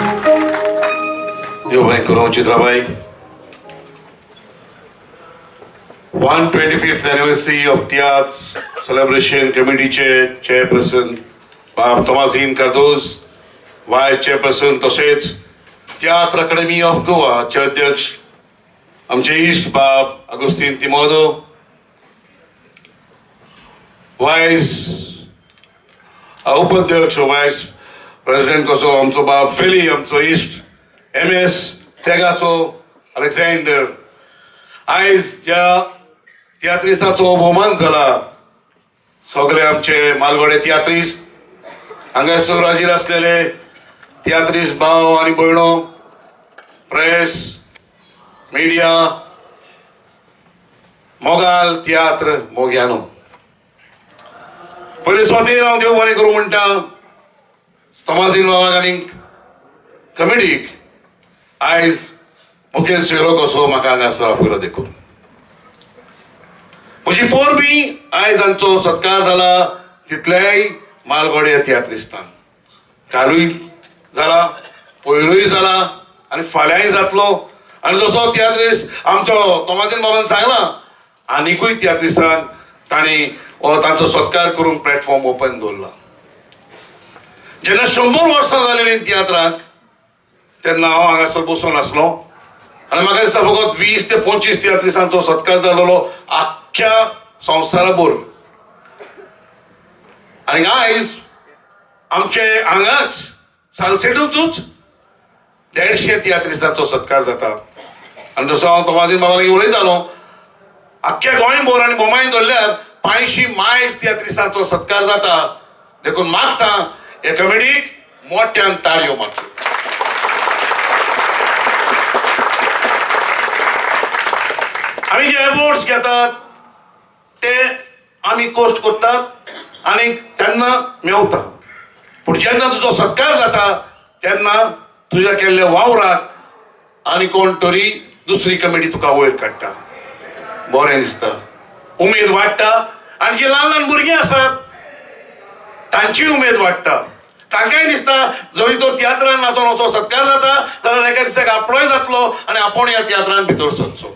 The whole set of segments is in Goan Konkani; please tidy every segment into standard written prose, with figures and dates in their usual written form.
देव बरें करूं Chitrabai. 125th anniversary of tiatr celebration कमिटीचे चेअरपर्सन बाब तोमासीन कार्दोज, वायस चेअरपर्सन तशेंच तियात्र अकॅडमी ऑफ गोवाचे अध्यक्ष आमचे इश्ट बाब अगुस्तीन तिमोदो, वायस उपाध्यक्ष वायस प्रेसिडेंट कसो आमचो बाब फेली, आमचो इश्ट एम एस तेगाचो अलेक्झांडर, आयज ज्या तियात्रिस्ताचो भोवमान जाला सगळे आमचे मालगोडे तियात्रिस्त, हांगासर हाजीर आसलेले तियात्रिस्त भाव आनी भयणो, प्रेस मिडिया, मोगाल तियात्र मोग्यानो, पयले सुवातेर हांव देव बरें करूं म्हणटा तोमासीन बाबाक आनी कमिटीक आयज मुखेल सोयरो कसो म्हाका हांगासर आपयलो देखून. म्हजी पोरबी आयज आमचो सत्कार जाला तितलेय मालगोडे तियात्रिस्तान कालूय जाला, पयरूय जाला आनी फाल्यांय जातलो. आनी जसो तियात्रिस्त आमचो तोमाजीन बाबान सांगला, आनिकूय तियात्रिस्तान तांणी हो तांचो सत्कार करून प्लॅटफॉर्म ओपन दवरला. जेन्ना 100 वर्सां जालेलीं तियात्राक तेन्ना हांव हांगासर बसून आसलो आनी म्हाका दिसता फकत 20 ते 25 तियात्रिस्तांचो सत्कार जालेलो आख्ख्या संवसाराभर. आनी आयज आमचे हांगाच सालसेटूच 150 तियात्रिस्तांचो सत्कार जाता. आनी जसो हांव तोमाजीन बाबा लागीं उलयतालो, आख्ख्या गोंयभर आनी बोमाय धरल्यार 500 मायज तियात्रिस्तांचो सत्कार जाता. देखून मागता हे कमिटीक मोठ्यान ताळयो मारच्यो. आमी जे एवॉर्ड्स घेतात ते आमी कोश्ट करतात आनी तेन्ना मेवता, पूण जेन्ना तुजो सत्कार जाता तेन्ना तुज्या केल्ल्या वावराक आनी कोण तरी दुसरी कमिटी तुका वयर काडटा, बरें दिसता, उमेद वाडटा. आनी जी ल्हान ल्हान भुरगीं आसात तांची उमेद वाडटा, तांकांय दिसता जरी तो तियात्रान नाचोन असो सत्कार जाता जाल्यार एका दिसाक आपलोय जातलो आनी आपूण ह्या तियात्रान भितर सरचो.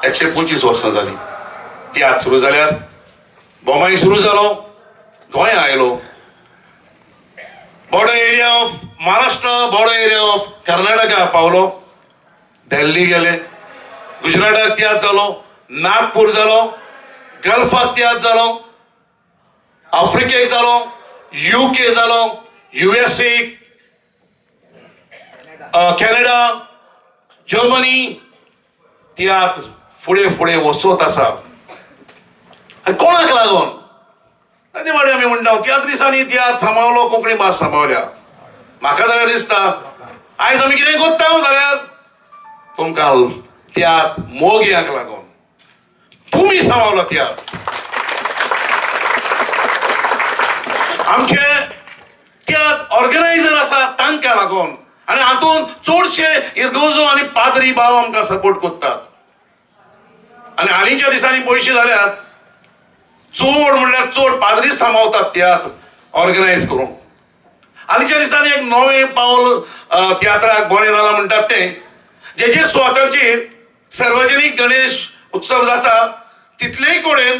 125 वर्सां जालीं तियात्र सुरू जाल्यार, बोमाय सुरू जालो, गोंया आयलो, Border area of Maharashtra, border area of Karnataka पावलो, दिल्ली गेले, गुजराताक तियात्र जालो, नागपूर जालो, गल्फाक तियात्र जालो, आफ्रिकेक जालो, UK जालो, USA, Canada, Germany, तियात्र फुडें फुडें वचत आसा. आनी कोणाक लागून ताचे वाडे आमी म्हणटा तियात्रिसांनी तियात्र सांबाळलो, कोंकणी भास सांबाळल्या. म्हाका जाल्यार दिसता आयज आमी कितें करता जाल्यार तुमकां तियात्र मोगयांक लागून तुमी सांबाळलो तियात्र. आमचे तियात्र ऑर्गनायझर आसा तांकां लागून, आनी हातूंत चडशे इरगोजो आनी पाद्री भाव आमकां सपोर्ट करतात. आनी हालींच्या दिसांनी पयशे जाल्यार चड म्हणल्यार चड पाद्रीच सांबाळतात तियात्र ऑर्गनायज करूंक. हालींच्या दिसांनी एक नवें पावल तियात्राक बरें जालां म्हणटात तें, जे जे सुवातांचेर सार्वजनीक गणेश उत्सव जाता तितलेय कडेन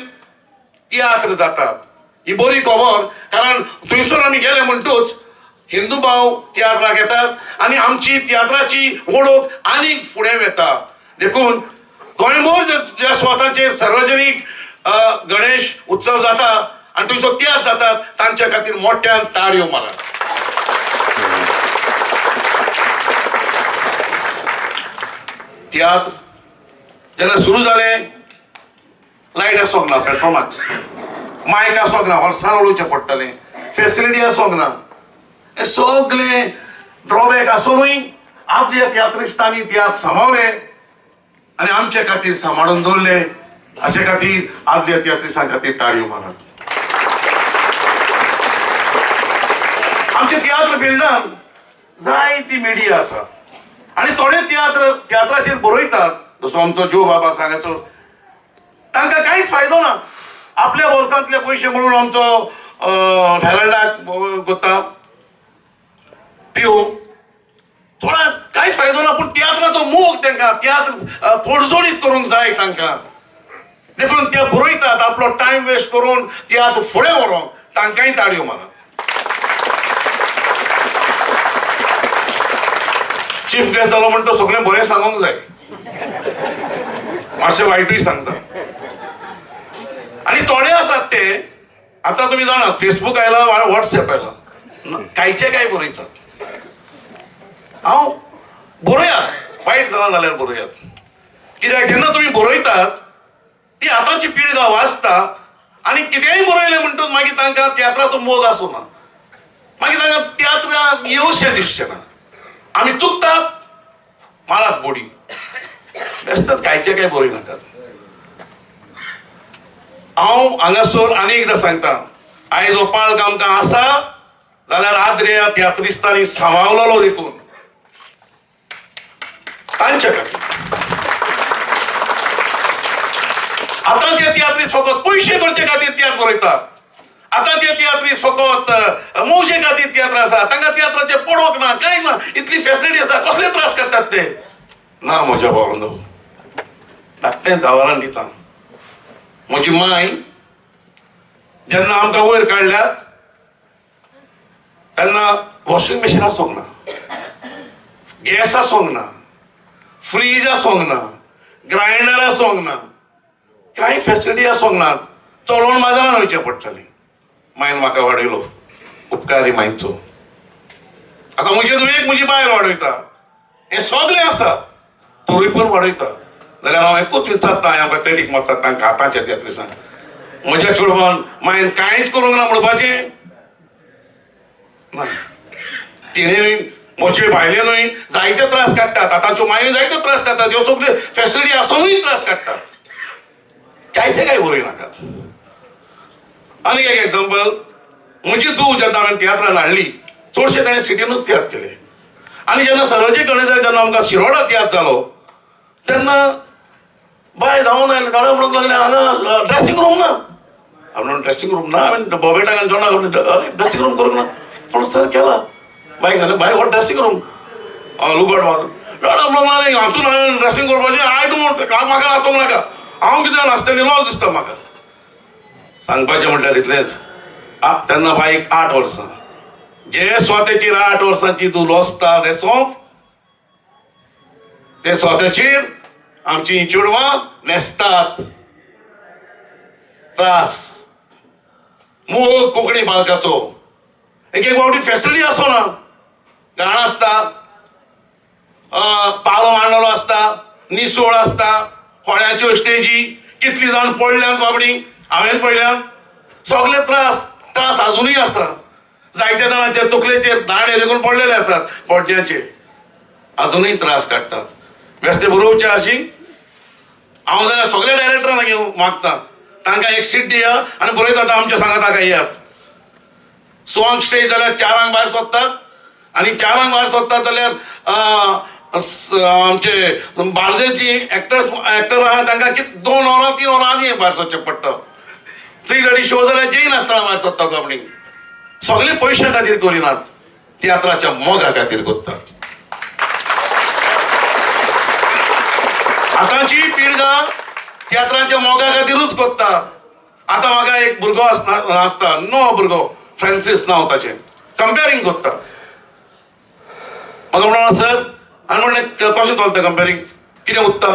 तियात्र जातात. ही बरी खबर, कारण थंयसर आमी गेले म्हणटूच हिंदू भाव तियात्राक येतात आनी आमची तियात्राची वळख आनीक फुडें वता. देखून गोंयभर ज्या सुवातांचेर सार्वजनीक गणेश उत्सव जाता आनी थंयसर तियात्र जातात तांच्या खातीर मोठ्यान ताळयो मारात. तियात्र जेन्ना सुरू जाले लायट आसूंक ना, पेट्रोमाक मायक आसूंक ना, वर्सान उलोवचें पडटलें, फेसिलिटी आसूंक ना, हे सगळे ड्रॉबॅक आसुनूय आपल्या तियात्रिस्तांनी तियात्र सांबाळले आनी आमचे खातीर सांबाळून दवरले. हाचे खातीर आदल्या तियात्रिस्तां खातीर ताळयो मारात. आमच्या तियात्र फिल्डान जायती मिडिया आसा आनी थोडे तियात्र तियात्राचेर बरयतात, जसो आमचो ज्यो बाबा सांगाचो, तांकां कांयच फायदो ना. आपल्या बोल्सांतले पयशे म्हणून आमचो हेराल्डाक करता पियो मोग तांकां, तियात्र पोडजोडीत करूंक जाय तांकां. देखून ते बरयतात आपलो टायम वेस्ट करून तियात्र फुडें व्हरोंक. तांकांय ताळयो मारात. चीफ गेस्ट जालो म्हण तो सगळें बरें सांगूंक जाय, मातशें वायटूय सांगता. आनी थोडे आसात ते आतां तुमी जाणात, फेसबूक आयला, वॉट्सएप आयला, कांयचे काय बरयतात. हांव बरयात, वायट जाला जाल्यार बरयात, कित्याक जेन्ना तुमी बरयतात ती आतांची पिळगा वाचता आनी कितेंय बरयलें म्हणटकच मागीर तांकां तियात्राचो मोग आसूं ना, मागीर तांकां तियात्राक येवशें दिसचें ना. आमी चुकतात, मारात बोडी, बेश्टेच कांयचें काय बरय नाकात. हांव हांगासर आनी एकदां सांगता, आयज हो पाळक आमकां आसा जाल्यार आद्रिया तियात्रिस्तांनी सांबाळलो देखून तांच्या खातीर. आतांचे तियात्रीस फकत पयशे करचे खातीर तियात्र बरयतात. आतांचे तियात्रीस फकत मौजे खातीर तियात्र आसा, तांकां तियात्राचें पडोवंक ना, कांय ना, इतली फेसिलिटी आसा, कसले त्रास काडटात ते ना. म्हज्या भावांनो, धाकटें जावरान दिता. म्हजी माय जेन्ना आमकां वयर काडल्यात तेन्ना वॉशिंग मशीन आसूंक ना, गॅस आसूंक ना, फ्रीज आसूंक ना, ग्रायंडर आसूंक ना, कांय फेसिलिटी आसूंक ना. चलोवन बाजारान वयचें पडटालें. मायन म्हाका वाडयलो, उपकारी मायचो. आतां म्हजे धुवेक म्हजी बायल वाडयता, हें सगळें आसा तरूय पण वाडयता. जाल्यार हांव एकूच विचारता, आमकां क्रेडीट मारतात तांकां आतांच्या तियात्रिसांक, म्हज्या चेडवान मायन कांयच करूंक ना म्हणपाचें ना. तिणें म्हजे बायले न्हय जायते त्रास काडटात, आतांच्यो मायो जायते त्रास काडटात, ह्यो सगल्यो फेसिलिटी आसुनूय त्रास काडटात. कांयचे काय बरय नाकात. आनीक एक एग्जाम्पल, म्हजी धूव जेन्ना हांवें तियात्रान हाडली, चडशे ताणें सिटीनूच तियात्र केले. आनी जेन्ना सरोजी गणेश जेन्ना आमकां शिरोडा तियात्र जालो तेन्ना बाय धांवन आयलें, धाडो म्हणूंक लागलें, हांगा ड्रेसिंग रूम ना. हांवें म्हणून ड्रेसिंग रूम ना, हांवें बोबेटाक आनी जोणाक ड्रेसिंग रूम करूंक ना. पूण सर केला. बायक सांगलें, बाय हो ड्रेसिंग रूम लुगट मारून डोळो म्हणूंक लागलें, हातून हांवें ड्रेसिंग करपाचें, I don't, म्हाका नाचोंक नाका, हांव कितें नाचतलें, लॉस दिसता म्हाका. सांगपाचें म्हटल्यार इतलेंच, तेन्ना बायक 8 वर्सां, जे स्वताचेर 8 वर्सांची तूं लॉसता तें सोंप, ते स्वताचेर आमची चेडवां न्हेसतात. त्रास मोग कोंकणी बाळकाचो. एक एक फावटी फेसिलिटी आसना, घाण आसता, पालो मांडलेलो आसता, निसोळ आसता, होळ्याच्यो स्टेजी कितली जाण पडल्यान बाबडी, हांवें पळयल्यान सगळे त्रास त्रास आजुनूय आसा. जायत्या जाणांच्या तकलेचेर दाणे देखून पडलेले आसात, पडण्याचे आजुनूय त्रास काडटात. बेश्टे बरोवचे अशी हांव जाल्यार सगळ्या डायरेक्टरांक घेवन मागता, तांकां एक सीट दिया आनी बरयता आमच्या सांगाताक येयात. 6 स्टेज जाल्यार 4 भायर सोदतात आनी 4 भायर सोदतात जाल्यार आमचे बार्जेची एक्टर आहा तांकां 2 वरां 3 वरां आदी भायर सोदचें पडटा. 3 शो जाल्यार जेय नासतना भायर सोदता बाबडी. सगळे पयशा खातीर करिनात, तियात्राच्या मोगा खातीर करतात. आतांची पिळगा तियात्राच्या मोगा खातीरूच करता. आतां म्हाका एक भुरगो आसता, नो भुरगो, फ्रांसीस नांव ताचें, कंपेरींग करता. म्हाका म्हणून सर, आनी म्हणलें कशें चलता कंपेरींग, कितें उत्ता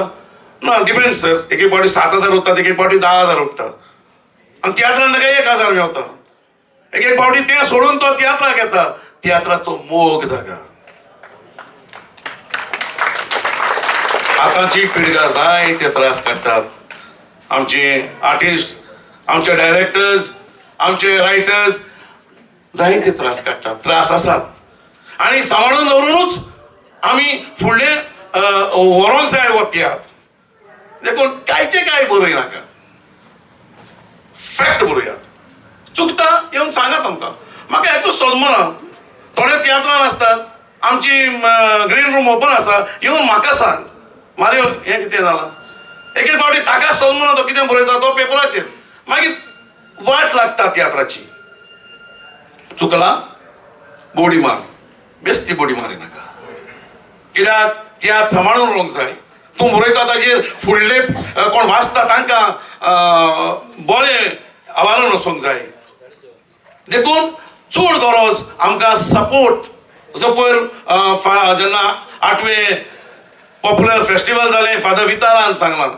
ना, डिपेंड सर, एक एक फावटी 7,000 उत्तात, एक एक फावटी 10,000 उत्ता, आनी तियात्रान ताका 1,000 मेवता. एक एक फावटी तें सोडून तो तियात्राक येता. तियात्राचो मोग ताका. आतांची पिळगा जाय ते त्रास काडटात. आमचे आर्टिस्ट, आमचे डायरेक्टर्स, आमचे रायटर्स जायते त्रास काडटात, त्रास आसात. आनी सांबाळून दवरुनूच आमी फुडले व्हरोंक जाय हो तियात्र. देखून कांयचे कांय बरय नाका, फॅक्ट बरोयात. चुकता येवन सांगात आमकां. म्हाका एकूच समजना, थोडे तियात्रान आसतात, आमची ग्रीन रूम ओपन आसा, येवन म्हाका सांग मारे हें कितें जालां. एक एक फावटी ताका समजना तो कितें बरयता तो पेपराचेर, मागीर वाट लागता तियात्राची. चुकला बोडी मार, बेस्ती बोडी मारी नाका. कित्याक तियात्र सांबाळून उरोंक जाय. तूं बरयता ताजेर फुडले कोण वाचता तांकां बरें आवारण वचोंक जाय. देखून चड गरज आमकां सपोर्ट. जसो पयर जेन्ना 8वें पॉप्युलर फेस्टिवल जालें, फादर वितारान सांगलां,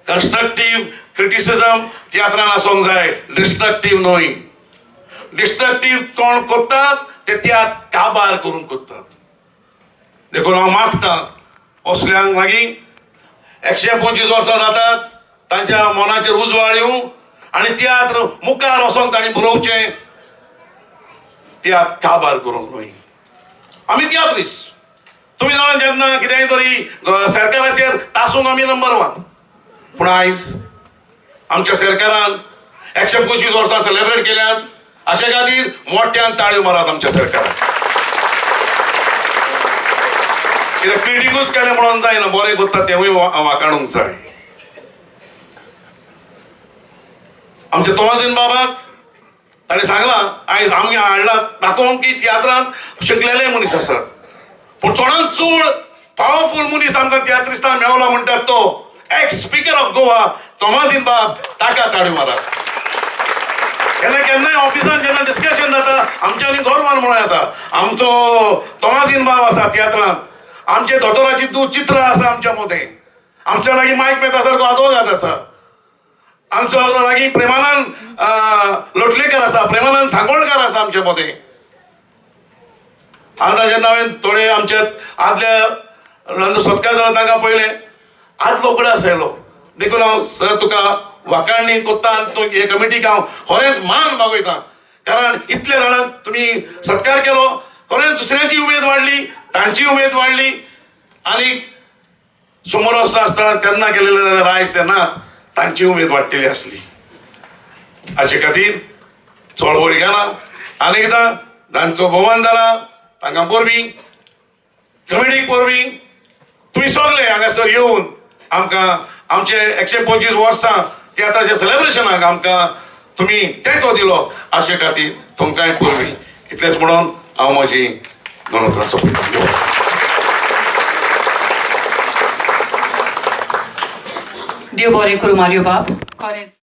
कन्स्ट्रक्टीव क्रिटिसिजम तियात्रान आसूंक जाय, डिस्ट्रक्टीव न्हय. डिस्ट्रक्टीव कोण करतात ते तियात्र काबार करूंक करतात. देखून हांव मागतां असल्यांक लागीं 125 वर्सां जातात तांच्या मनाचेर उजवाड येवं आनी तियात्र मुखार वचोन तांणी बरोवचें, तियात्र काबार करूंक न्हय. आमी तियात्रिस्ट, तुमी जाणा, जेन्ना कितेंय तरी सरकाराचेर तासूंक आमी नंबर 1. पूण आयज आमच्या सरकारान 125 वर्सां सेलेब्रेट केल्यात, अशे खातीर मोठ्यान ताळयो मारात आमच्या सरकाराक. कित्याक क्रिटिकूच केलें म्हणून जायना, बरें करता तेंवूय वाखाणूंक जाय. आमच्या तोमाजीन बाबाक ताणें सांगलां, आयज आमी हाडला दाखोवंक की तियात्रांत शिकलेले मनीस आसात, पूण चडांत चड पावरफूल मनीस आमकां तियात्रिस्तान मेवला म्हणटात तो ex speaker of Goa Tomazinho बाब, ताका ताळयो मारात. केन्ना केन्नाय ऑफिसान जेन्ना डिस्कशन जाता आमच्यांनी गर्वान म्हणूं येता, आमचो तोमाजीन बाब आसा तियात्रांत, आमचे दोतोराची तूं चित्र आसा आमच्या मदें, आमच्या लागीं मायक मेहता सारको आदवोगाद आसा, आमचो लागीं प्रेमानंद लोटलेकर आसा, प्रेमानंद सांगोळकार आसा आमच्या मदें. आतां जेन्ना हांवें थोडे आमच्या आदल्या रंजू सत्कार जाला तांकां पळयलें, आदलो उगडास आयलो. देखून हांव सर तुका वाखाणणी कोत्ता आनी तूं हे कमिटीक हांव खरेंच मान मागयता, कारण इतले जाणांक तुमी सत्कार केलो, खरेंच दुसऱ्यांची उमेद वाडली, तांची उमेद वाडली. आनी 100 वर्सां आसतना तेन्ना केलेले जाल्यार आयज तेन्ना तांची उमेद वाडटली आसली. हाचे खातीर चळवळ गेला आनी एकदां तांचो भोवमान जाला, तांकां परबीं, कमिटीक परबीं. तुमी सगळे हांगासर येवन आमकां आमचे 125 वर्सां तियात्राच्या सेलेब्रेशनाक आमकां तुमी तेंको दिलो, हाचे खातीर तुमकांय परबीं. इतलेंच म्हणून हांव म्हजी दोन उतरां सोंपयतां. देव बरें करूं मारियो बाब, खरेंच.